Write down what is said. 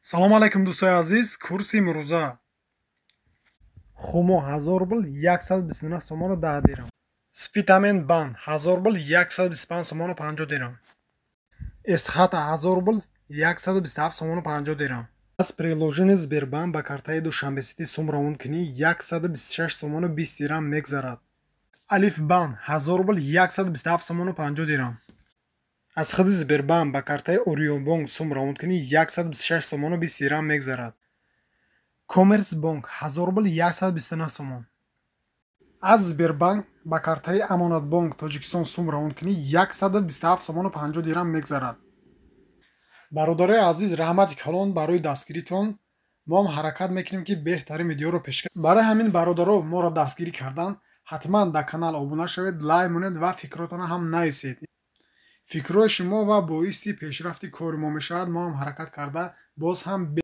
Салом алайкум, дӯстои азиз. Курси имрӯза: Хумо 1000 рубл 129 сомону 10 дирам, Спитамен Бан 1000 рубл 125 сомону 50 дирам, Эсхата 1000 рубл 127 сомону 50 дирам. Аз приложение Сбербанк ба картаи Душанбе Сити сум равон кунӣ, 126 сомону 20 дирам мегзарад. Алифбан 1000 рубл 127 сомону 50 дирам. Аз худи Сбербанк ба картаи Ориёнбонк сум равон кунӣ, 126 сомону 20 дирам мегзарад. Коммерсбонк 1000 рубл 129 сомон. Аз Сбербанк ба картаи Амонатбонк Тоҷикистон сум равон кунӣ, 127 сомону 50 дирам мегзарад. Бародарои азиз, раҳмати калон барои дастгиритон. Мо ҳам ҳаракат мекунем, ки беҳтарин видеоро пешкаш. Барои ҳамин, бародаро, моро дастгирӣ кардан ҳатман дар канал обуна шавед, лайк монед ва фикротонро ҳам нависед. Фикрҳои шумо ва боиси пешрафти кори мо мешавад. Мо ҳам ҳаракат карда боз ҳам.